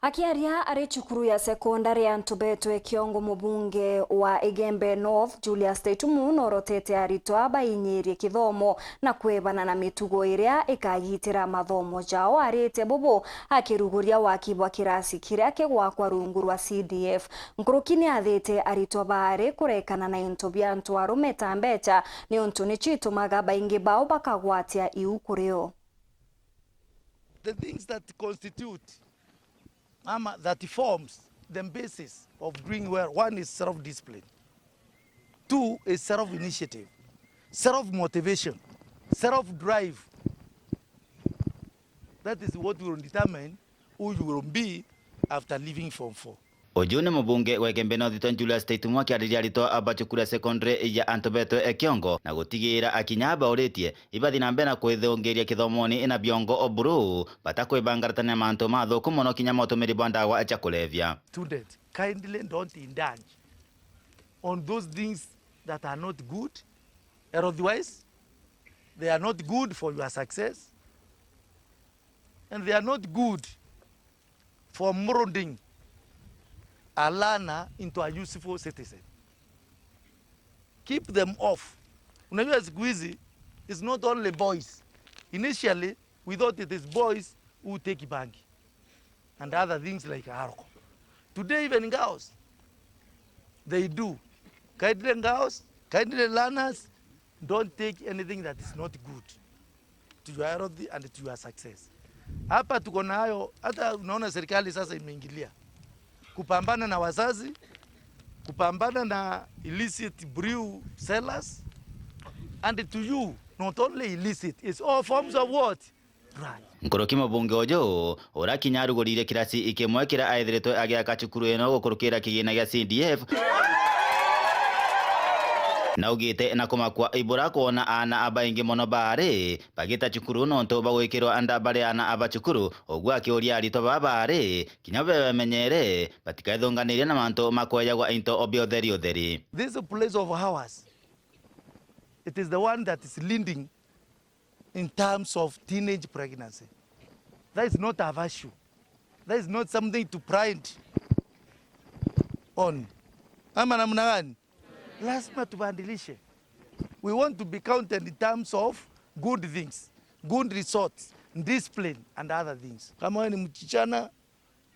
Akiaria ari cukuru ya sekondari ya Ntubetwe Kiongo mubunge wa Igembe North Julius Taitumu norotete aritwa bainyirie kithomo na kwebana na mitugo iria ikagitira mathomo jao arite bubu akiruguria waki bwa kirasi kiria kigwakwa rungu rwa CDF. Nkuruki ni athite aritwa baari kurekana na into bia antu arume ta mbecha ni untu nichitumaga baingi bao bakagwatia iu kurio. The things that constitute ama that forms the basis of doing well. One is self-discipline. Two is self-initiative, self-motivation, self-drive. That is what will determine who you will be after leaving Form 4. Uyu ni mubunge wa Igembe North Julius Taitumu akiarĩria arutwo a cukuru ya secondary ya Antobetwe Kiongo na gũtigĩrĩra akinya baũrĩtie ibathi na mbere na kwĩthũngĩria kĩthomoni na biongo oburu batakwĩbangaratania mantu mathuku mũno kinya motumĩri bwa ndawa cia kulevya. Student, kindly don't indulge on those things that are not good health-wise. They are not good for your success, and they are not good for molding a learner into a useful citizen. Keep them off. Unajua siku hizi it's not only boys. Initially we thought it is boys who take bangi and other things like alcohol. Today even girls, they do. Kindly girls, kindly learners, don't take anything that is not good to your health and to your success. Hapa tuko nayo, hata unaona serikali sasa imeingilia kupambana na wazazi, kupambana na illicit brew sellers, and to you, not only illicit, it's all forms of what? Drug. Nkuruki mubunge uyu urakinya aruguririe kirasi ikimwe kiria aethiritwe agiaka cukuru ino gukurukira kigina gia CDF na ugite na kumakwa ibura kuona ana abaingi muno bari bagita cukuru nontu bagwikirwa anda bari ana aba cukuru uguo akiuria aritwa ba bari kinya bemenyere batikaithunganirie na mantu makweyagwa into obia utheri utheri. This place of ours, it is the one that is leading in terms of teenage pregnancy. That is not a virtue. That is not something to pride on. Ama namna gani? Lazima tubadilishe. We want to be counted in terms of good things, good results, discipline and other things. Kama wewe ni mchichana,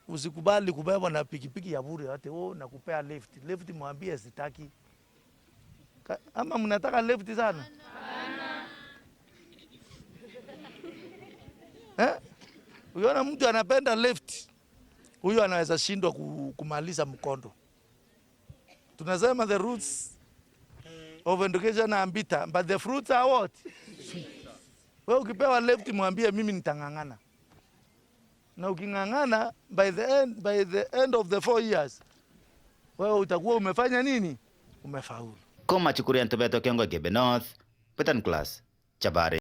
usikubali kubebwa na pikipiki ya bure ati oh nakupea lift. Lift mwambie sitaki. Ama mnataka lift sana? Eh? Ukiona mtu anapenda lift, huyo anaweza shindwa kumaliza mkondo. Tunasema the roots of education are bitter, but the fruits are what? Sweet. Wewe ukipewa left mwambie mimi nitang'ang'ana. Na uking'ang'ana by the end of the 4 years, wewe utakuwa umefanya nini? Umefaulu. Kuma cukuru ya Ntubetwe Kiongo Igembe North, Peter Class, Chabari.